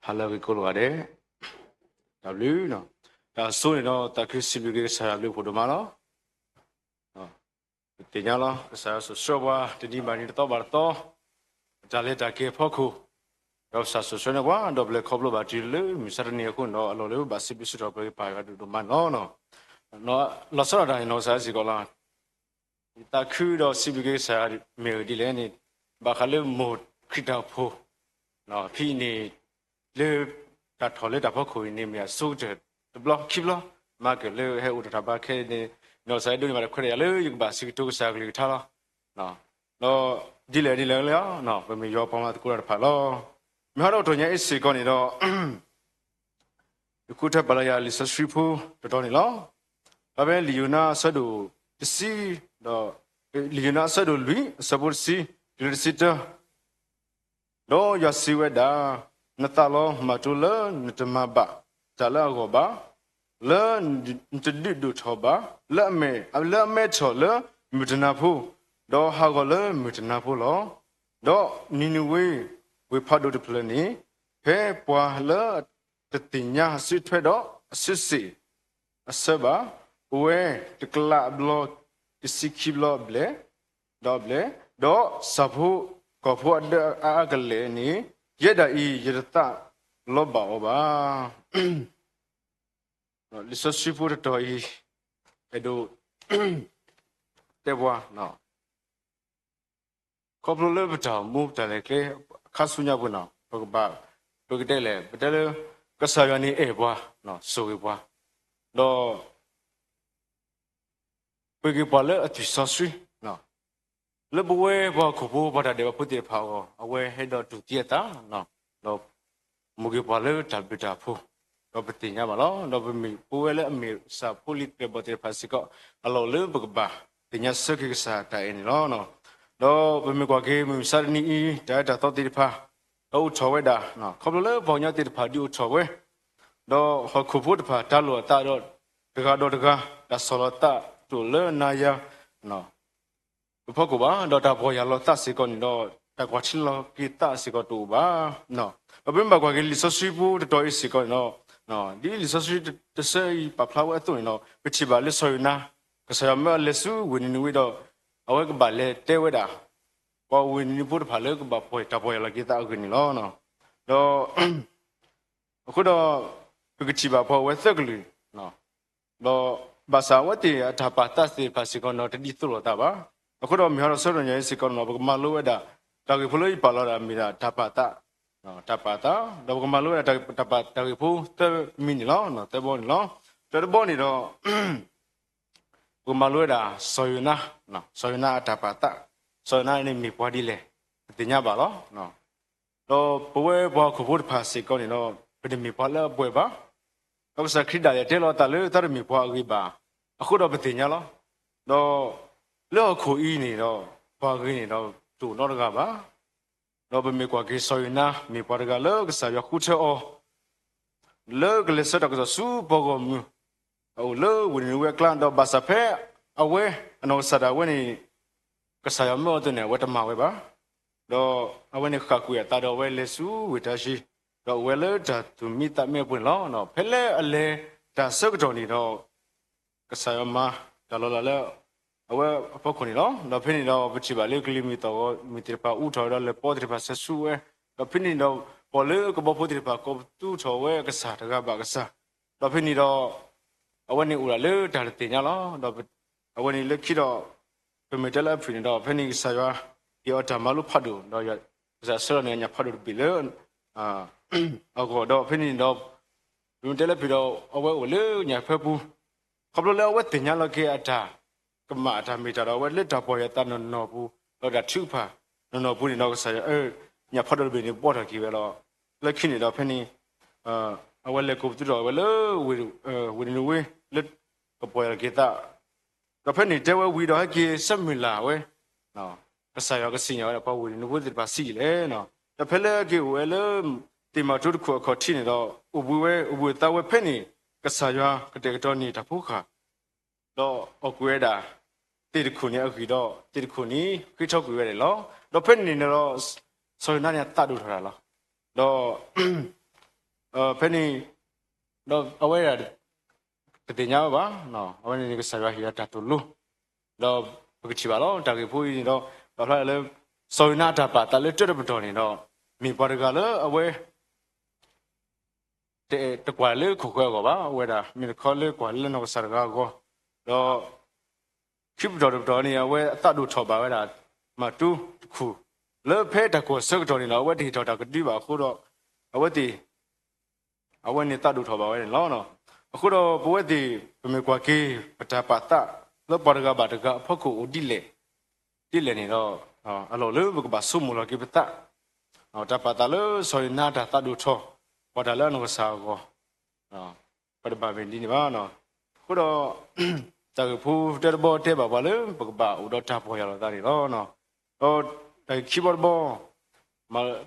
ဟါလၢအဂ့ၤကိးဂၤဒဲး, တၢ်ဘျုး, တၢ်အဆိန့ၣ်ဒီး သးခုစံးဘျုးက့ၤကစၢ်ယွၤအဘျုးအဖှိၣ်ဒိၣ်မးလီၤ. ပသ့ၣ်ညါလီၤ ကစၢ်ယွၤစိာ်ဆှၢပှၤတနံၤဘၣ်တနံၤ တသီဘၣ်တသီ ပတၢ်လဲၤတၢ်က့ၤအဖီခိၣ်, ဒီးကစၢ်စိာ်ဆှၢန့ၢ်ပှၤ ဒီးပလဲၤခီဖျိဘၣ်တုၤလၢမုၢ်မဆါတနံၤအဃိန့ၣ်ဒီး အလီၢ်လၢပဘၣ်စံးဘျုးစံးထီၣ်ပတြၢၤက့ၤပၢ်ယွၤဒိၣ်ဒိၣ်မးန့ၣ်လီၤ. လီၤဆီဒၣ်တၢ်န့ၣ် နီၢ်ကစၢ်စ့ၢ်ကီးလီၤ. ယသးခုဒီးစံးဘျုးက့ၤကစၢ်ယွၤမ့ၢ်အဂ့ၢ်ဒ်လဲၣ်န့ၣ်, ဘၣ်ဃးလၢမိၢ်ခရံာ်တၢ်အိၣ်ဖှိၣ် ဖဲအံၤန့ၣ် လၢတၢ်ထီၣ်လၢတၢ်ဖီခိၣ်အံၤန့ၣ် မ့ၢ်အဆိကတၢၢ်တဘျီခံဘျီ, မၤကၢၢ်လၢဟဲအိၣ်တၢ်တၢ်ဘါခဲအံၤန့ၣ်, နီၢ်ကစၢ်ယွၤဒိးန့ၢ်ဘၣ်တၢ်ခွဲးတၢ်ယာ်လၢယကဘၣ်စံးကတိၤကစၢ်အကလုၢ်ကထါလီၤ. ဒီးဒ်လဲၣ်ဒ်လဲၣ်လီၤ, ပမ့ၢ်ယွၤပှၤမၤသကိးတၢ်တဖၣ်လီၤ. မ့ၢ်ဟီဒီးတနံၤအံၤစ့ၢ်ကီးန့ၣ်ဒီး ယဃုထၢပာ်လီၤယၤလံာ်စီဆှံဖိတတီၤန့ၣ်လီၤ. ဖဲလံာ်ယိၤနါအဆၢဒိၣ်တဆံ, ဒီးလံာ်ယိၤနါအဆၢဒိၣ်လွံၢ် အဆၢဖိတဆံတုၤလၢတဆံတၢ, ဒီးယွၤစံးဝဲဒၣ်, နသးလီၤမၢ်တိလၢနတမၤဘၣ်တၢ်လၢအဂီၢ်ဘၣ်, လၢနတဒုးဒိၣ်ထီၣ်ဘၣ် လၢအမဲထီၣ်လၢမုၢ်တနၤဖိ, ဒီးဟးဂီၤလၢမုၢ်တနၤဖိလီၤ. ဒီးနံၤနဝ့ၤဝ့ၢ်ဖးဒိၣ်တဖျၢၣ်န့ၣ်, ဖဲပှၤလၢ တသ့ၣ်ညါအစုထွဲဒီးအစုစ့ၣ် အဆၢဘၣ်, အိၣ်ဝဲတကလးအဘျီတဆံခံဘျီဘျဲၣ်, ဒီးဘျဲၣ်, ဒီးဆၣ်ဖိကီၢ်ဖိအဒၢအအါကလဲာ်န့ၣ်, ယဲဒၣ်အံၤ ယတသးလီၤဘၣ်အီၤဘၣ်. လံာ်စီဆှံဖိတတီၤအံၤ အဲၣ်ဒိးတဲပှၤ ခီဖျိလၢပတၢ်အိၣ်မူပတၢ်လဲၤကျဲအခါဆူညါပူၤန့ၣ်, ပကဘၣ်, ပကတဲလဲၣ်, ပတဲလၢ ကစၢ်ယွၤန့ၣ်အဲၣ်ပှၤ, ဆိၣ်ဂ့ၤပှၤ, ဒီး ပှ့ၤက့ၤပှၤလၢအသွံၣ်စီဆှံ, လၢပဝဲပှၤဟီၣ်ခိၣ်ဖိ ပှၤတၢ်ဒဲးဘးဖိသ့ၣ်တဖၣ်အဂီၢ် အဝဲဟဲဒီးတူၢ်သံအသး, ဒီး မူၤက့ၤပှၤလၢတၢ်ဘျုးတၢ်ဖှိၣ်, ဒီးပသ့ၣ်ညါဘၣ်လီၤ. ဒီးပမ့ၢ်ပဝဲလၢအမ့ၢ်စၢ်ဖိလံၤသရဲၣ်ဘီၣ်သ့ၣ်တဖၣ်စ့ၢ်ကီး အလီၢ်လၢပကဘၣ်သ့ၣ်ညါဆၢက့ၤကစၢ်တၢ်အဲၣ်န့ၣ်လီၤ. ဒီးပမ့ၢ်ကွၢ်က့ၤမုၢ်မဆါတနံၤအံၤ တၢ်အၢတၢ်သီသ့ၣ်တဖၣ် ဒီးအိၣ်ထီၣ်ဝဲဒၣ်, ခီဖျိလၢပှၤကညီသ့ၣ်တဖၣ်ဒုးအိၣ်ထီၣ်ဝဲ, ဒီးဟီၣ်ခိၣ်ဖိတဖၣ်တၢ်လိာ်အသးဒီး တဂၤဒီးတဂၤ တၢ်ဆီၣ်လီၤသးတအိၣ်လၢနၤယၤ အဖီခိၣ်ဘၣ်, ဒီးတၢ်ပီၢ်ယၢ်လီၤသးစ့ၢ်ကီးန့ၣ်ဒီး တၢ်ကွၢ်ထံလီၤက့ၤသးစ့ၢ်ကီးတအိၣ်ဘၣ်. ဒီးပမ့ၢ်ဘၣ်ကွၢ်က့ၤလံာ်စီဆှံဖိတတီၤအံၤစ့ၢ်ကီးန့ၣ်ဒီး, ဒ်လံာ်စီဆှံတဆၢအံၤပာ်ဖျါဝဲအသိးန့ၣ်ဒီး ပထံၣ်ဘၣ်လၢစီၤယိၤနါ, ကစၢ်ယွၤမၢအလဲၤဆူဝ့ၢ်နံၤနဝ့ဒီး အဝဲကဘၣ်လဲၤတဲဝဲဒၣ် ပှၤဝ့ၢ်နံၤနဝ့ဖိတဖၣ်လၢကဘၣ်ပီၢ်တၢ်ပီၢ်ယၢ်လီၤက့ၤသးအဂ့ၢ်န့ၣ်လီၤ. ဒီး အဃိဒီး ပကထံၣ်ဘၣ်ပှၤအိၣ်ဝဲသၢကလုာ်, ဒီးဘၣ်ဆၣ်အဝဲသ့ၣ်အတၢ်ပာ်သးသ့ၣ်တဖၣ်စ့ၢ်ကီးန့ၣ်ဒီး တဒ်သိးလိာ်သးဘၣ်. အဃိဒီးမ့ၢ်ဟီဒီးဆၢကတီၢ်ညါအံၤစ့ၢ်ကီးန့ၣ်ဒီး ပကမၤလိဝဲဒၣ် တၢ်ဂ့ၢ်ဖိလၢယပာ်လီၤဒၣ်မ့ၢ်ဒၣ်တၢ်ပာ်သး, တၢ်ပာ်သး, ဒီးပကမၤလိဝဲဒၣ်တၢ်ပာ်တၢ်ဂ့ၢ်ဖိသၢမံၤန့ၣ်လီၤ, သၢဘီန့ၣ်လီၤ. တၢတဘီန့ၣ်ဒီး ပကမၤလိဝဲဒၣ်စီၤယိၤနါ, စီၤယိၤနါအတၢ်ပာ်သး, စီၤယိၤနါန့ၣ်မ့ၢ်ပှၤဒ်လဲၣ် ပသ့ၣ်ညါဘၣ်လီၤ. ဒီးပဝဲပှၤဟီၣ်ခိၣ်ဖိတဖၣ်စ့ၢ်ကီးန့ၣ်ဒီး ပတမ့ၢ်ပှၤလၢအပှဲၤဘၣ်. ဒီးကစၢ်ခရံာ်ဒၣ်လဲာ်တဲလီၤအသးလၢတၢ်တမ့ၢ်ပှၤအဂ့ၤဘၣ်. အဃိဒီးပသ့ၣ်ညါလီၤ. ဒီးလၢဟီၣ်ခိၣ်အံၤန့ၣ်ဒီး ပှၤဂ့ၤန့ၣ်ဒီးတအိၣ်နီတဂၤဘၣ်. ဒီးပမ့ၢ်ကွၢ်က့ၤစီၤယိၤနါ မ့ၢ်ပှၤတဂၤလၢကစၢ်ယွၤဃုထၢအီၤ လၢကလဲၤဆှၢတၢ်ကစီၣ်ဆူပှၤဂီၢ်မုၢ် အအိၣ်လၢဝ့ၢ်နံၤနဝ့အကျါ, ဒီးဘၣ်ဆၣ်ဖဲအဝဲအနီၢ်ကစၢ်ဒၣ်ဝဲန့ၣ် ကစၢ်ယွၤမၢအီၤအသိးန့ၣ် အဝဲတမၤဝဲဘၣ်. ဒီးအဝဲန့ၣ်ဃၣ်ကွံာ်အသးဒီးအဝဲလဲၤဆူဝ့ၢ်တၢ်ရံး, ဒီးအိၣ်ဝဲလၢတၢ်သူၣ်မံသးမံအပူၤန့ၣ်လီၤ. ဖဲလၢအလဲၤတၢ်ဆၢကတီၢ်န့ၣ်ဒီး ကစၢ်ယွၤမၤတၢ်လီၤလးလၢအဝဲအဖီခိၣ်န့ၣ်လီၤ. ဒီးဖဲန့ၣ်ဒီးပထံၣ်ဘၣ်လၢကလံၤမုၢ်သီၣ်ဂီၤမုၢ်သ့ၣ်တဖၣ်အူထီၣ်ဝဲဒီးလၢပီသ့ၣ်တဖၣ်ဆဲးဆူဝဲ, ဒီးဖဲန့ၣ်ဒီး ပီၣ်လၢကဘီဖိသ့ၣ်တဖၣ်ကိးပသူထီၣ်ဝဲအကစၢ်တဂၤဘၣ်ကစၢ်, ဒီးဖဲန့ၣ်ဒီး အဝဲန့ၣ်အိၣ်ဒၣ်လၢတၢ်တသ့ၣ်ညါလီၤ. ဒီးအဝဲန့ၣ်လၢခံဒီး ပမ့ၢ်တဲလၢအဖုၣ်န့ၣ်ဒီး ဖဲန့ၣ်ကစၢ်ယွၤ ဟ့ၣ်အီၤတၢ်မၤလိဖးဒိၣ်, ဒီးကစၢ်ဆှၢလီၤန့ၢ်အညၣ်ဖးဒိၣ်တဘ့ၣ်လၢ အဂီၢ်, ဒီးဖဲန့ၣ်ဒီး ပမ့ၢ်တဲလၢဖုၣ်ဒီး အဝဲအိၣ်လၢညၣ်ဖၢပူၤ, ခီဖျိလၢအဝဲသ့ၣ်ညါလီၤက့ၤအတၢ်ကမၣ်အတၢ်မ့ၢ်တၢ်ဒီး အဝဲလၢတၢ်ပီၢ်ယၢ်သးနီၢ်နီၢ်ပူၤ, ဒီးတၢ်ထုကဖၣ်နီၢ်နီၢ်ပူၤန့ၣ်ဒီး ကစၢ်ယွၤ ညၣ်ဖးဒိၣ်တဘ့ၣ်န့ၣ် ဘှီထီၣ်က့ၤဝဲလီၤ. လၢခံန့ၣ်ဒီးဖဲန့ၣ် အဝဲလဲၤကိးပသူထီၣ်ဝဲလၢ ဝ့ၢ်နံၤနဝ့ လၢကပီၢ်ယၢ်လီၤက့ၤသး ဒီးဖဲန့ၣ်တဲဝဲဝံၤဒီး ဟဲက့ၤဆၢမုၢ်လၢ်ဝဲ ကစၢ်ယွၤကစံၣ်ညီၣ်ဝဲဒၣ်ပှၤဝ့ၢ်နံၤနဝ့သ့ၣ်တဖၣ်ဆံးယံာ်လဲၣ်. ဒီးဖဲလၢအက့ၤအိၣ်ဝဲလၢ သ့ၣ်မၤထူတခိၣ်အခီၣ်ထံးန့ၣ်ဒီး အိၣ်ဘှံးဝဲ အိၣ်ဘှံးအသးဝဲဖဲန့ၣ် ကစၢ်ယွၤကတဲာ်ကတီၤန့ၢ်တၢ်ဖိဃာ် ဒီးအီၣ်ကွံာ်ဝဲဒၣ် သ့ၣ်တခိၣ်န့ၣ်အဂံၢ်ဒီး သ့ၣ်တခိၣ်န့ၣ် ဃ့ထီကွံာ်ဝဲဒၣ်လီၤ. ဒီးဖဲန့ၣ်န့ၣ်ဒီး စီၤယိၤနါန့ၣ်အသးဒိၣ်ထီၣ်တၢ်လီၤ. ဒီး ဖဲန့ၣ် ဒီးအဝဲဒၣ် တသ့ၣ်ညါဝဲဘၣ်, အဝဲန့ၣ်န့ၣ် ကစၢ်ယွၤဟ့ၣ်အတၢ်သိၣ်လိ, ဒီးပကထံၣ်ဘၣ်လီၤ တၢ်ဂ့ၢ်ဖိအံၤန့ၣ်ဒီး ပာ်ဖျါလၢ စီၤယိၤနါအတၢ်ပာ်သးလၢတၢတပတီၢ်န့ၣ်ဒီး မ့ၢ်ပှၤတဂၤလၢအဝဲ တကွၢ်လၢခိၣ်ဃၢၤအဂီၢ်ဘၣ်, အဝဲဒၣ်မ့ၢ်တခီလၢကွၢ်လၢနီၢ်ကစၢ်တဂၤအဂီၢ်, ဒီး ခံပတီၢ်တပတီၢ်န့ၣ် အဝဲအသးဒိၣ်ထီၣ်ဘၣ်ဝဲဒၣ် မၤတူတခူၣ်, လၢဖဲတၢ်ကွၢ်ဆၢကတီၢ်န့ၣ်ဒီး အဝဲတဟ့ၣ်ထီၣ်တၢ်ကဒုဘၣ်အဃိဒီး အဝဲသ့ၣ် အဝဲန့ၣ်သးဒိၣ်ထီၣ်ဘၣ်ဝဲန့ၣ်လီၤ. အဃိဒီးပဝဲသ့ၣ် ပမ့ၢ်ကွၢ်က့ၤ ပတၢ်ပာ်သး လၢပှၤတဂၤဘၣ်တဂၤအဖီခိၣ်အိၣ်ဒ်လဲၣ် ဒ်လဲၣ်န့ၣ်ဒီး အလီၢ်လၢပကဘၣ်ဆိကမိၣ်လီၤက့ၤပသး, တၢ်ပာ်သးလၢစီၤယိၤနါတၢ်သးဒိၣ်ထီၣ် ပှၤတၢ်လၢအနီၢ်ကစၢ်အဂီၢ် ပတဘၣ်မ့ၢ်ဒ်န့ၣ်ဘၣ်. အဃိဒီး တၢ်ဂ့ၢ်ဖိတၢတဘီတဲဘၣ်ပှၤလၢ ပကဘၣ်အိၣ်ဒီးတၢ်ပီၢ်ယၢ်လီၤသးန့ၣ်လီၤ. ဒီးတၢ်ဂ့ၢ်ခံဘီတဘီ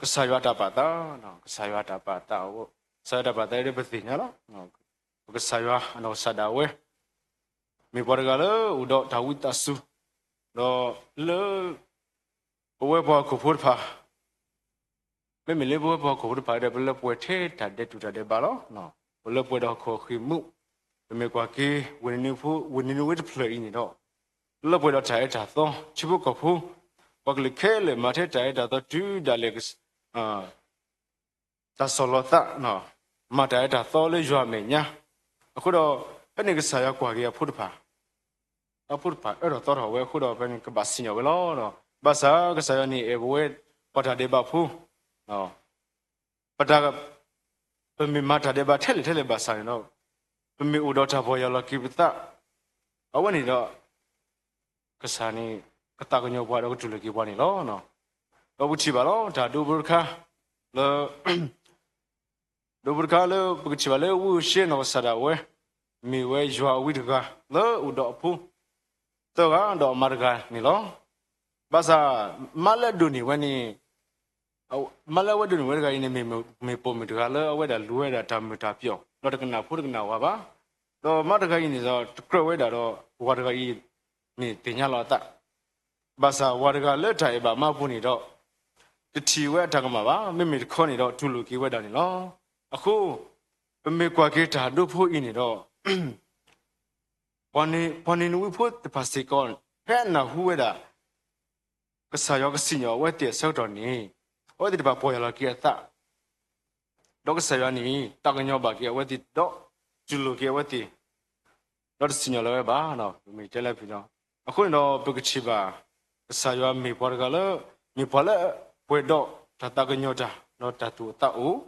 ကစၢ်ယွၤတၢ်ပာ်သး, ကစၢ်ယွၤတၢ်ပာ်သး, ကစၢ်ယွၤတၢ်ပာ်သးဒီးပသ့ၣ်ညါလီၤ. ပကစၢ်ယွၤအနီၢ်ကစၢ်ဒၣ်ဝဲ မ့ၢ်ပှၤတဂၤလၢအိၣ်ဒီးတၢ်ဝံသးစူၤ, ဒီးလၢ ပဝဲပှၤဟီၣ်ခိၣ်ဖိတဖၣ် မ့မ့ၢ်လၢပဝဲပှၤဟီၣ်ခိၣ်ဖိတဖၣ်ဒီး ပလၢပှဲၤထဲတၢ်ဒဲးတူၢ်တၢ်ဒဲးဘးလီၤ. ပလၢပှဲၤဒီးဟီၣ်ခိၣ်ဟီၣ်ဃံးမူး, ပမ့ၢ်ကွၢ်က့ၤ ဝ့ၢ်နံၤနဝ့တဖျၢၣ်အံၤန့ၣ်ဒီး လၢပှဲၤဒီးတၢ်အဲၣ်တၢ်သီ, ထံဖိကီၢ်ဖိ, ပှၤကလုာ်ခဲလၢာ်မၤထဲတၢ်အဲၣ်တၢ်သီတုၤဒၣ်လဲာ် တၢ်ဆီၣ်လီၤသး, မၤတၢ်အဲၣ်တၢ်သီလၢယွၤအမဲာ်ညါ, အဃိဒီး ဖဲန့ၣ်ကစၢ်ယွၤကွၢ်က့ၤအဖိတဖၣ်, အဖိတဖၣ်အၢထီၣ်သီထီၣ်ဝဲအဃိဒီး ဖဲန့ၣ်ကဘၣ်စံၣ်ညီၣ်ဝဲလီၤ. ဘၣ်ဆၣ်ကစၢ်ယွၤန့ၣ်အဲၣ်ပဝဲ ပှၤတၢ်ဒဲးဘးဖိ ပတၢ် ပမ့ၢ်မၤတၢ်ဒဲးဘးထဲလဲၣ်ထဲလဲၣ်ဘၣ်ဆၣ်န့ၣ်ဒီး ပမ့ၢ်အိၣ်ဒီးတၢ်ပီၢ်ယၢ်လီၤက့ၤပသး, အဝဲန့ၣ်ဒီး ကစၢ်န့ၣ် ကသးကညီၤပှၤဒီးကတူၢ်လိာ်က့ၤပှၤန့ၣ်လီၤ. ဒီးပထံၣ်ဘၣ်လီၤ တၢ်ဒိဖိတခါ လၢ ဒိဖိတခါလၢပကထံၣ်ဘၣ်လၢဝ့ၢ်အူၡ့နီၢ်ကစၢ်ဒၣ်ဝဲ မ့ၢ်ဝဲယွၤအဝံတဂၤ လၢအိၣ်ဒီးအဖိ သၢဂၤဒီးအမါတဂၤန့ၣ်လီၤ. ဘၣ်ဆၣ် မါလၢအဒိးန့ၢ်ဝဲန့ၣ် မါလၢအဝဲဒိးန့ၢ်ဝဲတဂၤအံၤန့ၣ် မ့ၢ်ပိာ်မုၣ်တဂၤလၢအဝဲဒၣ်လူၤဝဲဒၣ်တၢ်မုာ်တၢ်ပျီၣ် ဒီးတကနၣ်ဖိတကနၣ်ဝၤဘၣ်. ဒီးမါတဂၤအံၤန့ၣ်ဒီး တကြၢးဝဲဒၣ်ဒီး ဝၤတဂၤအံၤန့ၣ်သ့ၣ်ညါလီၤအသး ဘၣ်ဆၣ်ဝၤတဂၤလၢတၢ်အဲၣ်ဘၣ်မါအပူၤန့ၣ်ဒီး တထံၣ်ဝဲအတၢ်ကမၣ်ဘၣ်, မ့မ့ၢ်တခီန့ၣ်ဒီးတူၢ်လိာ်က့ၤဝဲဒၣ်န့ၣ်လီၤ. အဃိ ပမ့ၢ်ကွၢ်က့ၤတၢ်ဒိဖိအံၤန့ၣ်ဒီး ပှၤနံၤနဝ့ဖိတဖၣ်စ့ၢ်ကီး ဖဲအနၢ်ဟူဝဲဒၣ် ကစၢ်ယွၤကစံၣ်ညီၣ်အဝဲသ့ၣ်အဆၢကတီၢ်န့ၣ် အဝဲသ့ၣ်တဖၣ်ပီၢ်ယၢ်လီၤက့ၤအသး ဒီးကစၢ်ယွၤန့ၣ် သးကညီၤဘၣ်က့ၤအဝဲသ့ၣ်ဒီး တူၢ်လိာ်က့ၤအဝဲသ့ၣ် ဒီးတစံၣ်ညီၣ်လၢၤဝဲဘၣ်, မ့ၢ်တဲလၢဖံးဒီး အဃိန့ၣ်ဒီး ပကထံၣ်ဘၣ် ကစၢ်ယွၤမ့ၢ်ပှၤတဂၤလၢ မ့ၢ်ပှၤလၢပှဲၤဒီးတၢ်သးကညီၤတၢ် ဒီးတၢ်သူၣ်အိၣ်သးအိၣ်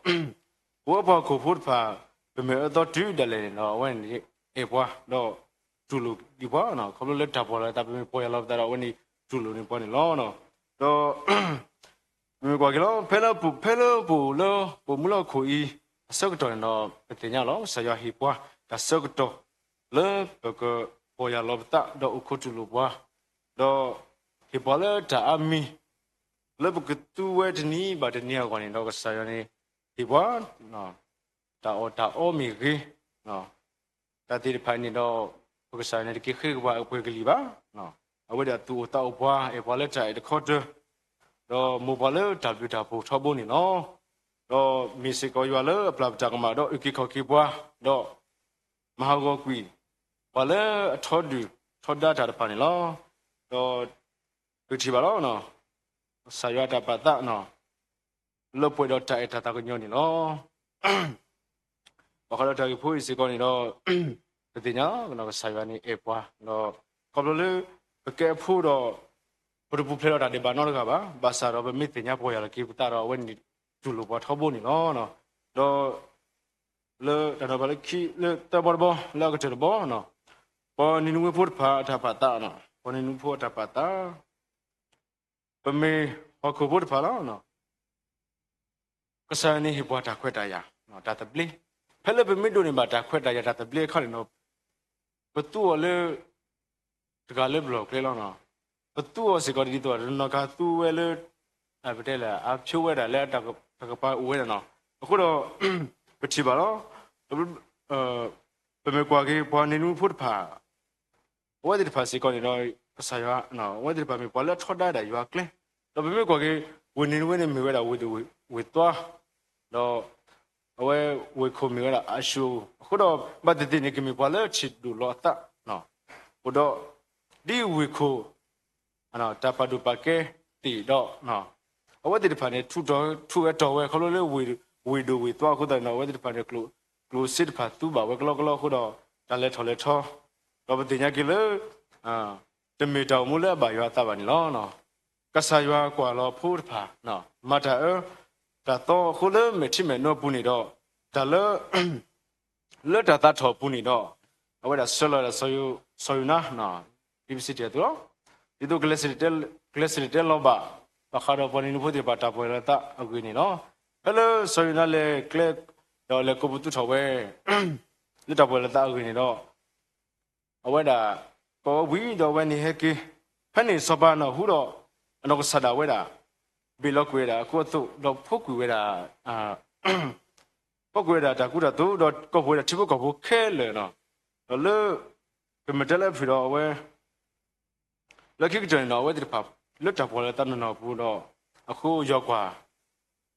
ဒီး ပဝဲပှၤဟီၣ်ခိၣ်ဖိတဖၣ် ပမ့ၢ်အၢသီတုၤဒၣ်လဲာ်န့ၣ်ဒီး အဝဲန့ၣ်အဲၣ်ပှၤ ဒီးတူၢ်လိာ်ဒံးပှၤ, ခီဖျိလၢတၢ်ပီၢ်ယၢ်လီၤသးဒီး အဝဲန့ၣ် တူၢ်လိာ်န့ၢ်ပှၤန့ၣ်လီၤ. ဒီး မ့ၢ်ကွၢ်က့ၤလီၤ ဖဲလၢပအိၣ်လၢ ပအိၣ်မူလၢဟီၣ်ခိၣ်အံၤ အဆၢကတီၢ်န့ၣ်ဒီး ပသ့ၣ်ညါလီၤ ကစၢ်ယွၤဟ့ၣ်ပှၤတၢ်ဆၢကတီၢ် လၢပကပီၢ်ယၢ်လီၤပသး ဒီးအိၣ်ခိးတူၢ်လိာ်ပှၤ, ဒီးဟ့ၣ်ပှၤလၢတၢ်အါမံၤ လၢပကသူဝဲတနံၤဘၣ်တနံၤအဂီၢ်န့ၣ်ဒီး ကစၢ်ယွၤန့ၣ် ဟ့ၣ်ပှၤ တၢ်အီၣ်တၢ်အီမ့ၢ်ဂ့ၤ, တၢ်သ့ၣ်တဖၣ်န့ၣ်ဒီး ပကစၢ်ယွၤန့ၣ်တက့ၤဃ့ကပှၤအပှဲၤကလံၤဘၣ်. အဝဲဒၣ်သူၣ်အိၣ်သးအိၣ်ပှၤ အဲၣ်ပှၤလၢတၢ်အဲၣ်တခီတၢၤ, ဒီးမိၢ်ပှၤလၢတၢ်ဘျုးတၢ်ဖှိၣ်ထီဘိန့ၣ်လီၤ. ဒီးမ့ၢ်စ့ၢ်ကီးယွၤလၢအပျၢ်ပတၢ်ကမၣ် ဒီးအုၣ်က့ၤခီၣ်က့ၤပှၤ, ဒီးမၤဟးဂီၤကွံာ် ပှၤလၢအထီဒုၣ်ထီဒါတၢ်တဖၣ်န့ၣ်လီၤ. ဒီးပကထံၣ်ဘၣ်လီၤ ကစၢ်ယွၤအတၢ်ပာ်သး လၢပှဲၤဒီးတၢ်အဲၣ်တၢ်သးကညီၤန့ၣ်လီၤ. ဘၣ်ဃးဒီးတၢ်ဂ့ၢ်ဖိအံၤစ့ၢ်ကီးန့ၣ်ဒီး ပသ့ၣ်ညါလီၤ ကစၢ်ယွၤန့ၣ်အဲၣ်ပှၤ, ဒီးခီဖျိလၢ ပကဲအဖိဒီး ပတပူၤဖျဲးဒီးတၢ်ဒဲးဘးနီတဂၤဘၣ်, ဘၣ်ဆၣ်ဒီးပမ့ၢ်သ့ၣ်ညါပီၢ်ယၢ်လီၤက့ၤပသးဒီး အဝဲန့ၣ်တူၢ်လိာ်ပှၤထီဘိန့ၣ်လီၤ. ဒီး လၢတၢ်နီၤဖးလၢခံ လၢသၢဘီတဘီ လၢအကတၢၢ်တဘီ, ပှၤနံၤနဝ့ဖိတဖၣ်အတၢ်ပာ်သး, ပှၤနံၤနဝ့ဖိအတၢ်ပာ်သး ပမ့ၢ်ဟီၣ်ခိၣ်ဖိတဖၣ်လီၤ. ကစၢ်ယွၤန့ၣ်ဟ့ၣ်ပှၤတၢ်ခွဲးတၢ်ယာ် တၢ်သဘျ့, ဖဲလၢပမ့ၢ်ဒိးန့ၢ်ဘၣ်တၢ်ခွဲးတၢ်ယာ်တၢ်သဘျ့အခါန့ၣ်ဒီး ပသူအီၤလၢ တဂၤလၢပလီၢ်ကျဲလီၤ. ပသူအီၤစ့ၢ်ကီးဒ်သိး တနီၤခါသူဝဲလၢ ပတဲလၢ အဖျိဝဲဒၣ်လၢတၢ်ကပၤအိၣ်ဝဲဒၣ်နီၤ. အဃိဒီး ပထံၣ်ဘၣ်လီၤ. ပမ့ၢ်ကွၢ်က့ၤပှၤနံၤနဝ့ဖိတဖၣ် အဝဲသ့ၣ်တဖၣ်စ့ၢ်ကီးန့ၣ်ဒီး ကစၢ်ယွၤ အဝဲသ့ၣ်တဖၣ်မ့ၢ်ပှၤလၢအထီဒါဒၣ်ယွၤကျဲ, ဒီးပမ့ၢ်ကွၢ်က့ၤ ဝ့ၢ်နံၤနဝ့န့ၣ်မ့ၢ်ဝဲဒၣ်ဝ့ၢ်သူၣ်ဝ့ၢ်သွါ ဒီး အဝဲဝ့ၢ်ခိၣ်မ့ၢ်ဝဲဒၣ်အၡူၣ်, အဃိဒီး ဘၣ်သ့ၣ်သ့ၣ်န့ၣ် ကမ့ၢ်ပှၤလၢထံၣ်ဒိၣ်လီၤအသး, အိၣ်ဒီး ဒ်ဝ့ၢ်ခိၣ် တၢ်ပာ်ဒိၣ်ပာ်ကဲသ့ၣ်ဒီး အဝဲသ့ၣ်တဖၣ်န့ၣ် ထူးဝဲတီၤဝဲ ခီဖျိလၢ ဝ့ၢ်ဒိၣ်ဝ့ၢ်သွါအဃိသတးန့ၣ်ဒီး အဝဲသ့ၣ်တဖၣ်န့ၣ် ကျိၣ်စ့တဖၣ်သူဘၣ်ဝဲကလီကလီအဃိဒီး တၢ်လဲၤထီၣ်လဲၤထီ, ဒီးပသ့ၣ်ညါက့ၤလၢ တမ့ၢ်တၢ်အိၣ်မူလၢအဘၣ်ယွၤအသးဘၣ်န့ၣ်လီၤ. ကစၢ်ယွၤကွၢ်လီၤဖိတဖၣ် မၤတၢ်အၢ တၢ်သီအဃိလၢမဲာ်ထံမဲာ်နိအပူၤန့ၣ်ဒီး တၢ်လၢ လၢတၢ်သးထီၣ်အပူၤန့ၣ်ဒီး အဝဲဒၣ်ဆှၢလီၤဝဲဒၣ်စီၤယိၤနါ, ဒ်ပစံးတ့ၢ်အသိးလီၤ. ဒ်သိး ကလဲၤစံၣ်တဲၤတဲလီၤဘၣ် ဘၣ်ဃးဒီးပှၤနံၤနူဖိသ့ၣ်တဖၣ်တၢ်ပီၢ်ယၢ်လီၤသးအဂ့ၢ်န့ၣ်လီၤ. ဖဲလၢစီၤယိၤနါလဲၤကျဲ ဒီးလဲၤကိးပသူထီၣ်ဝဲ လၢတၢ်ပီၢ်ယၢ်လီၤသးအဂ့ၢ်န့ၣ်ဒီး အဝဲဒၣ် ကိးဝဲဝံၤဒီးအဝဲန့ၣ်ဟဲက့ၤ, ဖဲန့ၣ်စီၤပၤနၢ်ဟူဒီး အနီၢ်ကစၢ်ဒၣ်ဝဲဒၣ် ဘ့ၣ်လီၤကွံာ်ဝဲဒၣ်အခိအသိး ဒီးဖိးကွံာ်ဝဲဒၣ် ဖိးကွံာ်ဝဲဒၣ်တၢ်ကူတၢ်သိး ဒီးကိးဝဲဒၣ်ထံဖိကီၢ်ဖိခဲလၢာ်လီၤ. ဒီးလၢ ပမ့ၢ်တဲလၢအဖုၣ်ဒီးအဝဲ လၢခံကတၢၢ်န့ၣ်ဒီး အဝဲသ့ၣ်တဖၣ် လၢတၢ်ပီၢ်ယၢ်လီၤသးနီၢ်နီၢ်အပူၤဒီး အဃိယွၤကွၢ်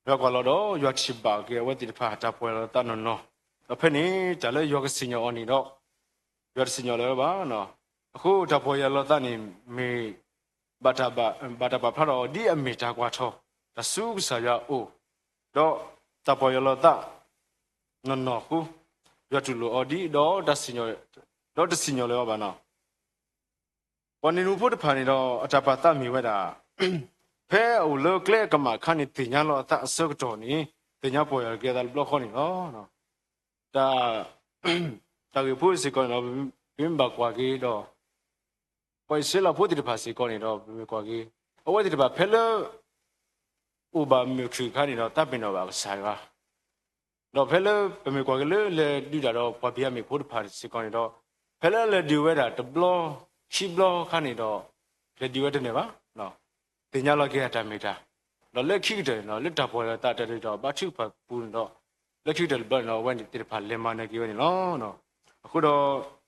ယွၤကွၢ်လီၤဒီး ယွၤထံၣ်ဘၣ်က့ၤအဝဲသ့ၣ်တဖၣ်တၢ်ပီၢ်ယၢ်လီၤသးနီၢ်နီၢ်, ဒီးဖဲန့ၣ် တၢ်လၢယွၤကစံၣ်ညီၣ်အီၤန့ၣ်ဒီး ယွၤတစံၣ်ညီၣ်လၢၤဝဲဘၣ်. အဃိတၢ်ပီၢ်ယၢ်လီၤသးန့ၣ်မ့ၢ် ဘၣ်တၢ်ပာ်ဖျါထီၣ်အီၤဒ်အမ့ၢ်တၢ်ကွၢ်ထီၣ် တၢ်ဆူကစၢ်ယွၤအအိၣ်, ဒီးတၢ်ပီၢ်ယၢ်လီၤသး နီၢ်နီၢ်အဃိ, ယွၤတူၢ်လိာ်အီၤဒ်ဒီး ဒီးတစံၣ်ညီၣ်လၢၤအီၤဘၣ်နီၤ. ပှၤနံၤနူဖိတဖၣ်န့ၣ်ဒီး အတၢ်ပာ်သးမ့ၢ်ဝဲဒၣ် ဖဲအအိၣ်လၢကျဲအကမၣ်အခါန့ၣ် သ့ၣ်ညါလီၤအသးအဆၢကတီၢ်န့ၣ် သ့ၣ်ညါပီၢ်ယၢ်က့ၤအသးတဘျီဃီန့ၣ်လီၤ. တၢ် တၢ်ဂ့ၢ်ဖိစ့ၢ်ကီးန့ၣ်ဒီး ပမ့ၢ်ဘၣ်ကွၢ်က့ၤဒီး ပှၤအံၣ်စရ့လးဖိသ့ၣ်တဖၣ်စ့ၢ်ကီးန့ၣ်ဒီး ပမ့ၢ်ကွၢ်က့ၤ အဝဲသ့ၣ်တဖၣ်ဖဲလၢ အိၣ်ဘၣ်မုၢ်ခုၣ်အခါန့ၣ်ဒီး သးပ့ၤနီၣ်ဘၣ်ကစၢ်ယွၤ ဒီးဖဲလၢပမ့ၢ်ကွၢ်က့ၤလၢလဲၤဒုးတၢ်ဒီးပှၤဘံၣ်ယၤမံၣ်ဖိတဖၣ်စ့ၢ်ကီးန့ၣ်ဒီး ဖဲလၢလဲၤဒုးဝဲဒၣ်တဘျီ ခံဘျီအခါန့ၣ်ဒီး လဲၤဒုးဝဲတန့ၢ်ဘၣ်, သ့ၣ်ညါလီၤက့ၤအတၢ်မ့ၢ်တၢ်, ဒီးလၢခံကတၢၢ်န့ၣ်ဒီး လၢတၢ်ပီၢ်ယၢ်လီၤသးတၢ်ဒုးဒီးဘါထုကဖၣ်ပူၤန့ၣ်ဒီး လၢခံကတၢၢ်တဘျီန့ၣ်ဒီး အဝဲသ့ၣ်တဖၣ်လဲၤမၤနၢၤက့ၤဝဲန့ၣ်လီၤ. အဃိဒီး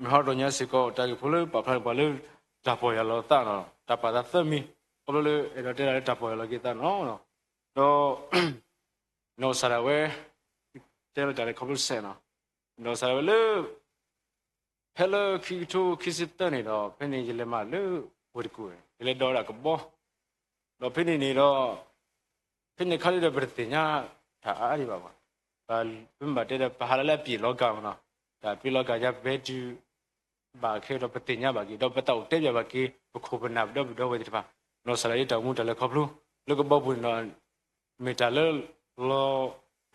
မုၢ်ဟါတနံၤညါစ့ၢ်ကီး တၢ်ဂ့ၢ်ဖိလၢပာ်ဖျါန့ၣ် ပှၤလၢတၢ်ပီၢ်ယၢ်လီၤသးန့ၣ် တၢ်ပာ်သးသၢမံၤ ခီဖျိလၢအဲၣ်ဒိးတဲဒၣ်လၢတၢ်ပီၢ်ယၢ်လီၤက့ၤသးန့ၣ်လီၤ. ဒီး နီၢ်ကစၢ်ဒၣ်ဝဲ တဲလီၤတၢ်လၢခီဖျိစဲးန့ၣ် နီၢ်ကစၢ်ဒၣ်ဝဲလၢ ဖဲလၢခံကထိခံဆံသၢန့ၣ်ဒီး ဖဲန့ၣ်ယလဲၤမၤလၢဝ့ၢ်တကူၣ် ယလဲၤဒိးဝဲဒၣ်ကဘီ ဒီးဖဲန့ၣ်န့ၣ်ဒီး ဖဲန့ၣ်ခါဒ်ဒီး ပတသ့ၣ်ညါတၢ်အါအါဒံးဘၣ်ဘၣ်. ပမ့ၢ်ဘၣ်တဲဒီး ပဟးလၢအပျ့ၤလီၤကၤမနီၤ, တၢ်ပျ့ၤလီၤကၤယါဘဲတုၤ ဘၣ်ခဲဒီးပသ့ၣ်ညါဘၣ်က့ၤ ဒီးပသးအိၣ်တဲဘၣ်ဘၣ်က့ၤ ပခိၣ်ပနၢ်ပဒီပုၢ်ဒီဝဲၢ်သ့ၣ်တဖၣ်, နီၢ်ကစၢ်ဒၣ်ယတၢ်အိၣ်မူတၢ်လဲၤခီဖျိ လၢကဘီပူၤန့ၣ်ဒီး မ့ၢ်တၢ်လၢ လီ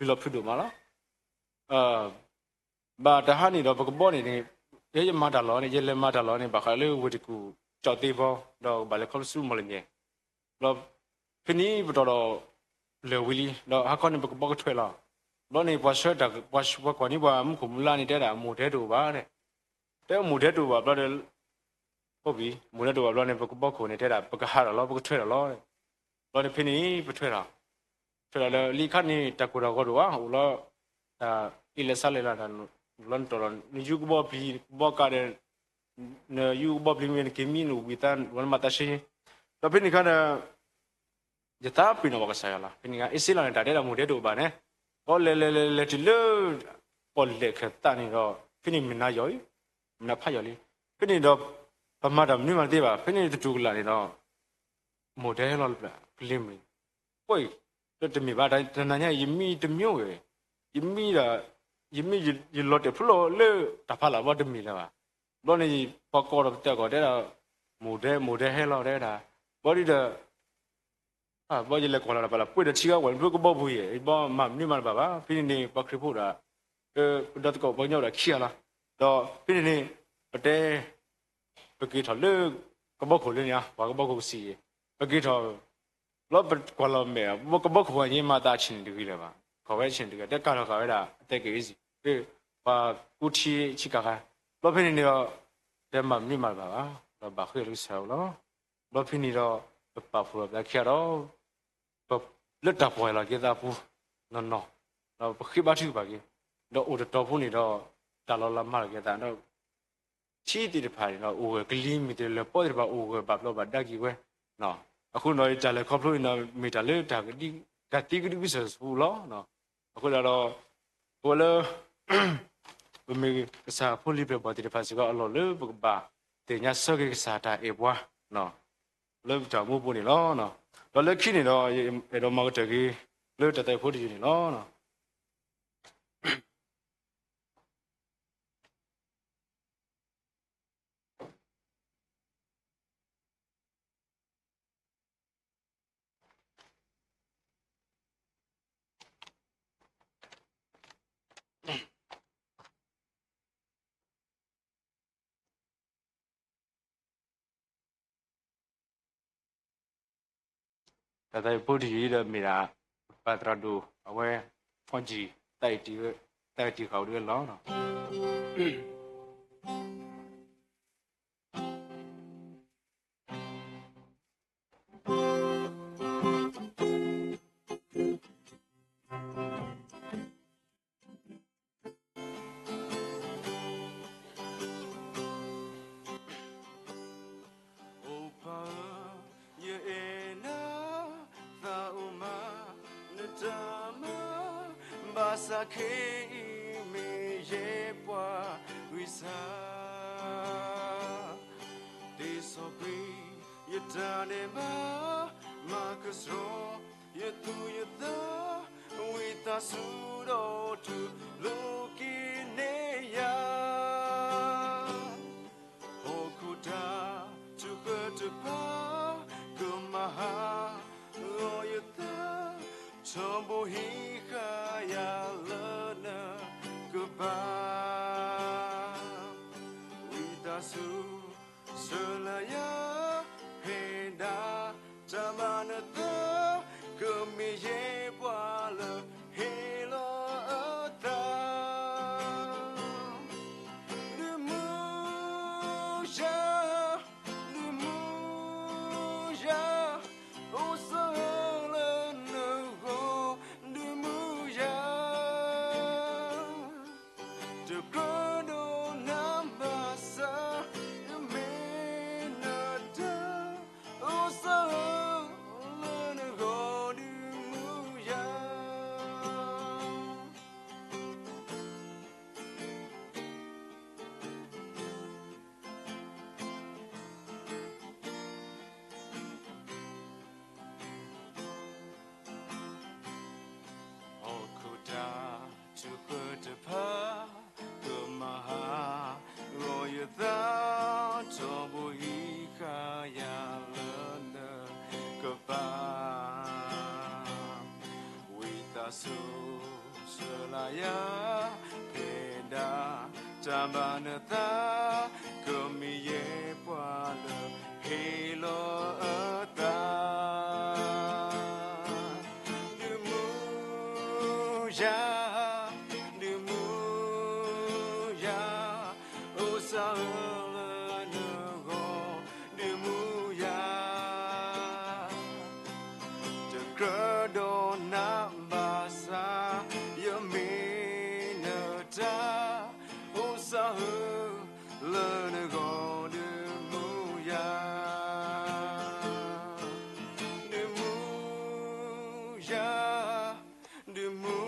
ၤပျံၤလီၤဖုးဒိၣ်မးလီၤ. ဘၣ်တဟါန့ၣ်ဒီး ပကဘီန့ၣ်န့ၣ် ယဲယမၤတၢ်လီၤန့ၣ် ယလဲၤမၤတၢ်လီၤန့ၣ် ဘၣ်ဃးလၢဝ့ၢ်တကူၣ် ကၠီၣ်သ့ဘီ ဒီးဘၣ်လဲၤခီဖျိဆူမီၢ်လမၠဲၣ် ဘျီ ဖဲန့ၣ်ပတီၢ်ဒီး လၢာ်ဝံၤလံ ဒီးဟါခီန့ၣ် ပကဘီကထွဲလီၤ. ဘျီန့ၣ် ပှၤဆှၢတၢ် ပှၤကွၢ်န့ၢ်ပှၤမူခိၣ်မူလါန့ၣ် တဲဒၣ် မိၢ်တဲတအိၣ်ဘၣ်တဲ, တဲမိၢ်တဲတအိၣ်ဘၣ်ဘျီဒီး အိၣ်ဘံ မိၢ်တဲတအိၣ်ဘၣ်ဘျီန့ၣ် ပကဘီခိၣ်န့ၣ် တဲဒၣ် ပကဟးထီၣ်လီၤ ပကထွဲထီၣ်လီၤ. ဘျီန့ၣ်ဖဲန့ၣ် ပထွဲထီၣ် ထွဲထီၣ်လၢလံခါန့ၣ် တၢ်ကိၢ်တၢ်ဂီၤတအိၣ်ဘၣ် အိၣ်လီၤ တၢ်အ့ၣ်လဲၤစါလဲၤလီၤ တၢ်လီၤနတီၢ်ဒီး နယူကဘီပျံၤ ကဘီကးဒီး နယူကဘီပျံၤမ့ၢ်နက့ၤမံနဝံသး ဝဲနမၤသးရှဲရှဲ ဒီးဖဲန့ၣ်ခါဒီး ယသးပ့ၤနီၣ်ဘၣ်ကစၢ်ယွၤလီၤ. ဖဲန့ၣ် အ့ၣ်စ့လးန့ၣ် တၢ်တဲဒၣ်မိၢ်တဲတအိၣ်ဘၣ်န့ၣ် ဘျီလဲၤလဲၤလဲၤလဲၤတုၤလၢ ပီၣ်လဲၣ်ခၢၣ်သးန့ၣ်ဒီး ဖဲန့ၣ်မုၢ်နၤယီၤအံၤ မုၢ်နၤဖးယီၤလံ. ဖဲန့ၣ်ဒီး ပမၤတၢ်မနုၤမးတသ့ဘၣ် ဖဲန့ၣ်တတူၢ်ကလာ်န့ၣ်ဒီး မိၢ်တဲဟဲလီၤလၢပျၢၤ ကလံၤမုၢ် ကွၢ်အံၤ တမ့ၢ်ဘၣ် တနၤညါအံၤ ယမံတမျိးဝဲ ယမံဒီး ယမံယလီၤတဲာ်ဖျိလီၤလၢတၢ်ဖးလၢ်ဘျီတမ့ၢ်လၢၤဘၣ်. ဘျီန့ၣ် ပှၤကိးဒီးပတဲကိးတဲဒီး မိၢ်တဲ မိၢ်တဲဟဲလီၤတဲဒၣ် ဘျီဒ်ဒီး ဘျီယလဲၤကွၢ်လီၤတၢ်ဖးလၢ် ပှ့ၤဒီးထံဂၤဝဲလၢကဘီပူၤယဲၢ် ဘျီမၤမနုၤမးတဘၣ်ဘၣ်. ဖဲန့ၣ်န့ၣ် ပှၤခရံာ်ဖိဒၣ် ပဒီသကိးပှၤကညီဒၣ်ခံဂၤလီၤ. ဒီးဖဲန့ၣ်န့ၣ် ပတဲ ပက့ၤထီၣ်လၢ ကဘီခိၣ်လၢန့ၣ် ပှၤကဘီခိၣ်ကစံၣ် ပက့ၤထီၣ် ဘျီပကွၢ်လီၤမဲာ် ကဘီခိၣ်အညါမၤသးဆံၣ်န့ၣ်တဂ့ၤလၢၤဘၣ်. ခီၣ်ဝဲဆံၣ်န့ၣ်တဂ့ၤ တဲကၤထီၣ်ဃာ်ဝဲဒၣ် အတဲက့ၤအ့ၣ်စံၣ် ပှၤကူထံဆံးကၤဃာ် ဘျီဖဲန့ၣ်န့ၣ်ဒီး တဲမၤမနုၤမးတဘၣ်ဘၣ် ဒီးဘၣ်ဃ့ၢ်လၢကစၢ်ယွၤလီၤ. ဘျီဖဲန့ၣ်ဒီး ပပာ်ဖှိၣ်လီၤပသးခံဂၤဒီး လၢတၢ်ပီၢ်ယၢ်လီၤက့ၤသးအပူၤ နီၢ်နီၢ် ဒီးပဃ့ဘါထုကဖၣ်က့ၤ ဒီးအိၣ်တတီၤဖိန့ၣ်ဒီး တၢ်လီၤလးမၤလီၤက့ၤသးဒီး ထံသ့ၣ်တဖၣ်န့ၣ်ဒီး အိၣ်ဂၢၢ်ကလံၤမ့ၢ်တလၢၤပီသ့ၣ်တဖၣ် အိၣ်ဂၢၢ်ဘၣ်ဘျီဘၣ်ဒါက့ၤဝဲ အဃိန့ၣ်ဒီး တၢ်လဲၤခီဖျိန့ၣ်ဒီး မ့ၢ်တၢ်လၢတၢ်ကဒံ တၢ်သံကဒုကစၢၢ်ဆူလီၤ. အဃိသတးဒီး ပဝဲလၢ ပမ့ၢ်ကစၢ်ဖိလံၤပျဲၢ်ဘီၣ်သ့ၣ်တဖၣ်စ့ၢ်ကီး အလီၢ်လၢပကဘၣ်သ့ၣ်ညါဆၢက့ၤကစၢ်တၢ်အဲၣ်ပှၤ လၢပတၢ်အိၣ်မူပူၤန့ၣ်လီၤ. ဒီးလၢခံန့ၣ်ဒီး ယအဲၣ်ဒိးမၤကတၢၢ်က့ၤ လၢတၢ်သးဝံၣ်ဖိတယုၢ်န့ၣ်လီၤ. တၢ်သးဝံၣ်ဖိတယုၢ်ဒီးမ့ၢ်ဒၣ် ပၢ်သရၣ်ဒိၣ် အဝဲ ဖီကံၣ် သးဝံၣ်တံၢ်ဃာ်အိၣ်ဒ်ဝဲလီၤ. အိၣ်ပၢ်ဧၢ, ယအဲၣ်နၤ, သးအိၣ်မၤနတၢ်မၤ, ဘၣ်ဆၣ်ခဲအံၤမ့ၢ်ယဲပှၤဂံၢ်စၢ် သ့စီကွံာ်ယတၢ်ဒဲးဘး, မၤကဆှီယသူၣ်ယသး, ဝံသးစူၤဒီးတူၢ်လိာ်က့ၤန့ၢ်ယၤ ဟီၣ်ခိၣ်တၢ်ထုးဃၢတဖၣ် ကမၤဟးဂီၤယသး, ထီဘိဟံးဃာ်ယၤလၢနကပၤ ဝံသးစူၤ ဆှၢလၢယၤ ဖဲဒၣ်တၢ်ဘၣ်နသး, ကမ့ၢ်ယဲပှၤလၢဟ့ၣ်လီၤအသး ဒုးမူယၤ, ဒုးမူယၤ, အိၣ်စၢၤလၢနဂီၢ် ဒုးမူယၤ တကြၢးဒီးနၤဘၣ်ဆၣ် ယမ့ၢ်နတၢ် အိၣ်စၢၤလၢနဂီၢ် ဒုးမူယၤ ဟီၣ်ခိၣ်တၢ်ထုးဃၢတဖၣ် ကမၤဟးဂီၤယသး, ထီဘိဟံးဃာ်ယၤလၢနကပၤ ဝံသးစူၤ ဆှၢလၢယၤ ဖဲဒၣ်တၢ်ဘၣ်နသး, ကမ့ၢ်ယဲပှၤလၢဟ့ၣ်လီၤအသး ဒုးမူယၤ, ဒုးမူယၤ, အိၣ်စၢၤလၢနဂီၢ် ဒုးမူယၤ တကြၢးဒီးနၤဘၣ်ဆၣ် ယမ့ၢ်နတၢ် အိၣ်စၢၤလၢနဂီၢ် ဒုးမူယၤ, ဒုးမူယၤ, ဒုးမူ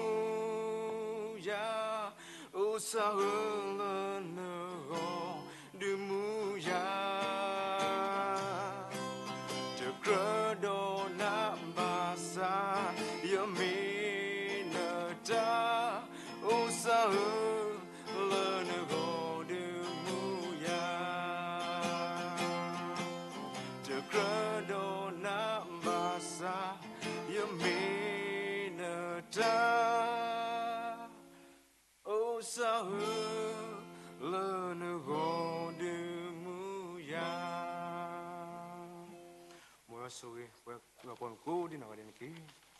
ယၤ, အိၣ်စၢၤလၢနဂီၢ် ဒုးမူယၤ တကြၢးဒီးနၤဘၣ်ဆၣ် ယမ့ၢ်နတၢ် အိၣ်စၢၤလၢနဂီၢ် ဒုးမူယၤ တကြၢးဒီးနၤဘၣ်ဆၣ် ယမ့ၢ်နတၢ် အိၣ်စၢၤလၢနဂီၢ် ဒုးမူယၤ မ်ယွၤဆိၣ်ဂ့ၤ ပှၤကိးဒံးနီၢ်ဂၤဒဲးန့ၣ်တက့ၢ်.